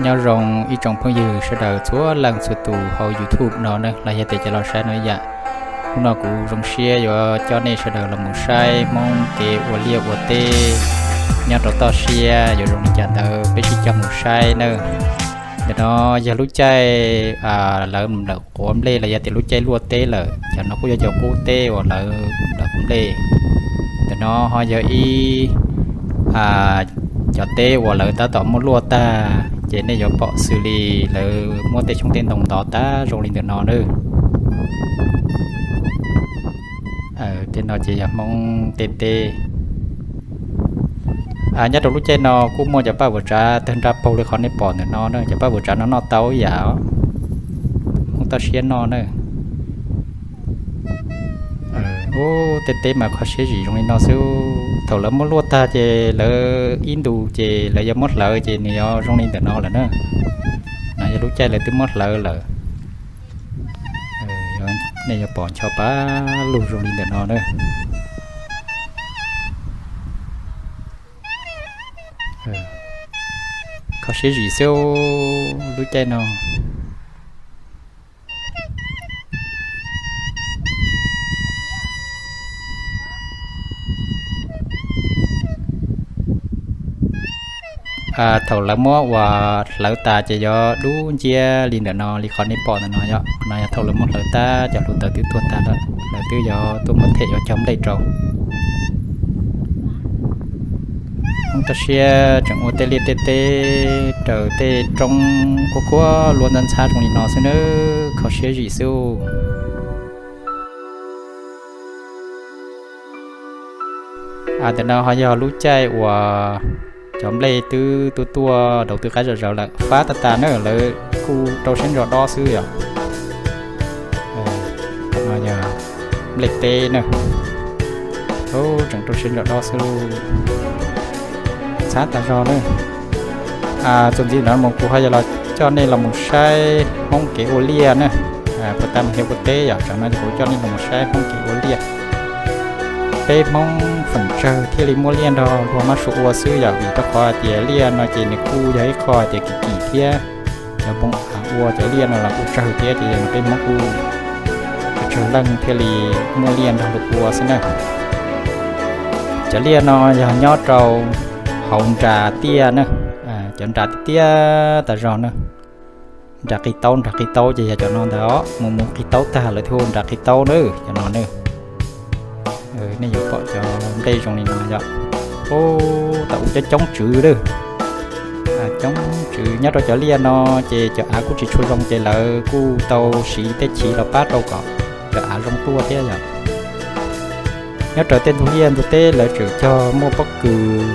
Nyob zoo ib tsoom phooj ywg sawv daws txhua leej txhua tus hauv YouTube no na, los yog tias cov los saib no ib yam. Hnub no kuv zoo siab yuav coj nej sawv daws los mus saib Hmoob kev ua liaj ua teb nyob rau toj siab yuav zoo li cas ntawd peb sib coj mus saib na. Ntawm no yog lub caij lawv nplawm quav nplej los yog tias lub caij luaj teb lawm, cov no kuj yog cov qub teb uas lawv nplawm quav nplej. Ntawm no ho yog ib cov teb uas lawv tab tom muab luaj tag, ces nej yuav pom xws li lawv muab tej xyoob tej ntoo ntov tag zoo li ntawm no na. Tej no ces yog Hmoob tej teb. Nyob rau lub caij no kuj muaj cov paj vuas tsav tawg nra paug li qhov nej pom ntawm no na, cov paj vuas tsav no noj tau ib yam, Hmoob toj siab noj na. Ub, tej teb mas kho siab zim zoo li no xwb. Thaum lawv muab luaj tag ces lawv ib ntus ces lawv yuav muab hlawv ces nws yuav zoo li ntawm no lawm na. No yog lub caij lawv twb muab hlawv lawm. Nej yuav pom ncho pab lug zoo li ntawm no na. Kho siab zim xwb lub caij no. Thaum lawv muab ua hlawv tas ces yuav dub nciab li ntawm no, li qhov nej pom ntawm no yom. No yog thaum lawv muab hlawv tas cov hluav taws twb tuag tag lawm, lawv twb yuav tuaj muab them yuav cog nplej rau. Hmoob toj siab tseem ua tej liaj tej teb raws tej roob kuj kuaj luaj ntxhab ntxhab zoo li no xwb na, kho siab zim xwb. Ntawm no ho yog lub caij uas cov nplej twb tuaj tuaj dauv twb qab zom zaws lawm, fab tag tas na, lawv kuj rau siab ntso dob xwb yom. Nplej teb na, tseem rau siab ntso dob xwb lauj, ntxhab tas zog na. Txuas ntxiv no mus kuv ho yuav los coj nej los mus saib Hmoob kev ua liaj na. Puas tas mus yog ua teb yom, tsam no ces kuv coj nej los mus saib Hmoob kev ua liaj. Peb Hmoob feem tsawg thiaj li muaj liaj nrog luag mab sua ua xwb yom, vim rau qhov hais tias liaj no ces nws kuj yog ib qho hais tias kim kim thiab. Cov npoo ua cov liaj no los kuj tsawg thiab, ces peb Hmoob kuj tsawg leej thiaj li muaj liaj nrog luag ua xwb na. Cov liaj no yog nyob rau hauv nras tiaj na, cov nras tiaj tiaj tas zog na. Nras qis taub, nras qis taub ces yog cov no ntag os, mus mus qis taub tag lawv thiaj hu nras qis taub na, cov no na. Nej yuav pom cov nplej zoo li no yom. Ub, tau ua coob coob tswv lawm. Coob tswv nyob rau cov liaj no, ces cov av kuj tsis tshua zoo ces lawv kuj tau siv tej chiv los pab rau kom cov av zoo tuaj thiab yom. Nyob raws tej ntug liaj ntug teb lawv tseem cog muaj pob kws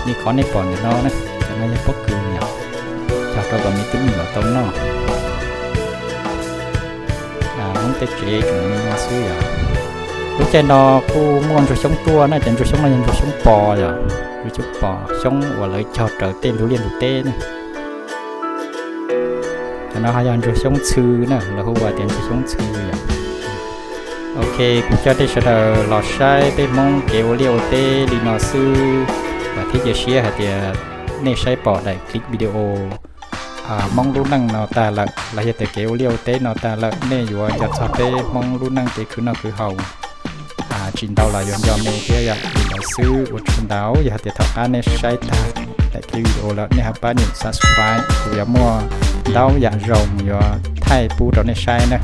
li qhov nej pom ntawm no na, cov no yog pob kws yom, cog rau kom me tub me nyuam tau noj. Hmoob tej tsev tseem li no xwb yom. Lub caij no kuj muaj ntsuag xyoob tuaj na, cov ntsuag xyoob no yog ntsuag xyoob pos yom, ntsuag xyoob pos, xyoob uas lawv cog raws tej ntug liaj ntug teb na. Cov no ho yog ntsuag xyoob txhw na, lawv hu ua tias ntsuag xyoob txhw yom. Ok, kuv coj nej sawv daws los saib peb Hmoob kev ua liaj ua teb li no xwb, vam thiab cia siab hais tias nej saib pom daim clip video Hmoob lub neej no tag lawm los yog tias kev ua liaj ua teb no tag lawm, nej yuav nco txog peb Hmoob lub neej kev khwv noj khwv haus tsis ntau los yuav nco me thiab yom. Li ntawd xwb, ua tsaug ntau, yog hais tias thaum qab nej saib tag daim clip video lawm nej ho pab nias subscribe, kuv yuav muaj ntau yam zoo yuav thaij pub rau nej saib na.